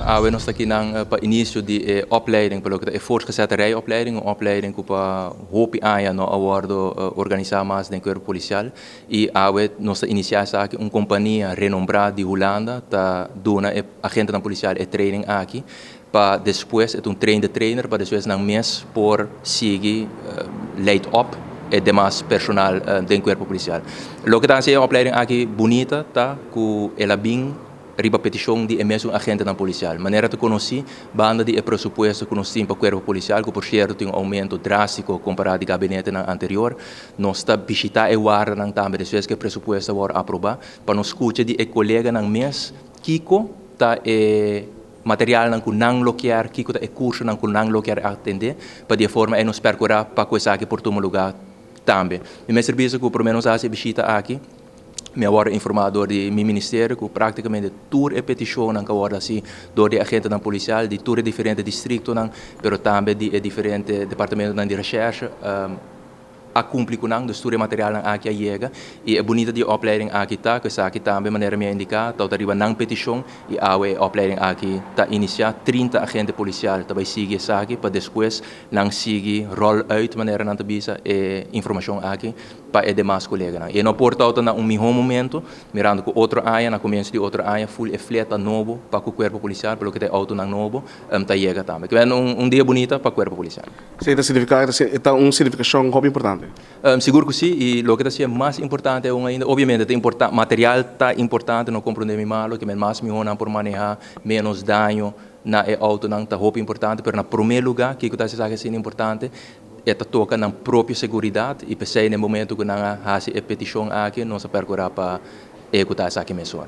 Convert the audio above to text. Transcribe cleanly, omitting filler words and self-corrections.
Awe nos ta akinan pa inicio di e opleiding pa loke ta e voortgezette rijopleiding, un opleiding cu pa hopi aña no a wordo organisa mas den Cuerpo Policial y awe nos ta inicia esaki. Un compania renombra di Hulanda ta duna e agentenan policial e training aki pa despues, e ta un train the trainer, pa despues nan mes por sigui leid op e demas personal den Cuerpo Policial. Loke ta haci e opleiding aki bunita ta cu el a bin riba peticion di e mesun agentenan policial. Manera ta conoci, banda di e presupuesto cu nos tin pa Cuerpo Policial, cu por cierto tin un aumento drastico compara di gabinetenan anterior, nos ta bishita e wardanan tambe despues cu e presupuesto a wordo aproba, pa nos scucha di e coleganan mes kico ta e materialnan cu nan lo kier, kico ta e cursonan cu nan lo kier atende, pa di e forma ey nos percura pa cu esaki por tuma lugar tambe. Mi mester bisa cu prome nos a haci e bishita aki, mi a wòrdu informá dor di mi ministerio ku práktikamente tur e petishonnan ku a wòrdu hasí dor di agentenan polisial di tur e diferente distriktonan, pero tambe di e diferente departamentonan di reshèrshe a kumpli ku nan. Dus tur e materialnan aki a yega i e bunita di e opleiding aki ta ku esaki tambe, manera mi a indiká, ta riba nan petishon i awe e opleiding aki ta inisiá. 30 agente polisial ta bai sigui esaki pa despues nan sigui ròl uit, manera nan ta bisa, e informashon aki pa e demas koleganan. I e no por ta na un mihó momento, mirando ku otro aña, na komienso di otro aña, ful e fleta nobo pa ku Kuerpo Polisial, pa loke ta e outonan nobo, ta yega tambe. Ke un dia bunita pa Kuerpo Polisial. Esei ta signifiká, e ta un signifikashon hopi importante. Sigur ku si, i loke ta siña mas importante aun ainda, obviamente ta importa, material ta importante, no komprondé mi malo, ke men mas mihó nan por manehá, ménos daño na e outonan ta hopi importante, pero na promé lugá, kiko ta hasi esaki asina importante? E ta toka nan propio seguridat i p'esei na e momento ku nan a hasi e petishon aki nos a perkurá pa ehekutá esaki mesora.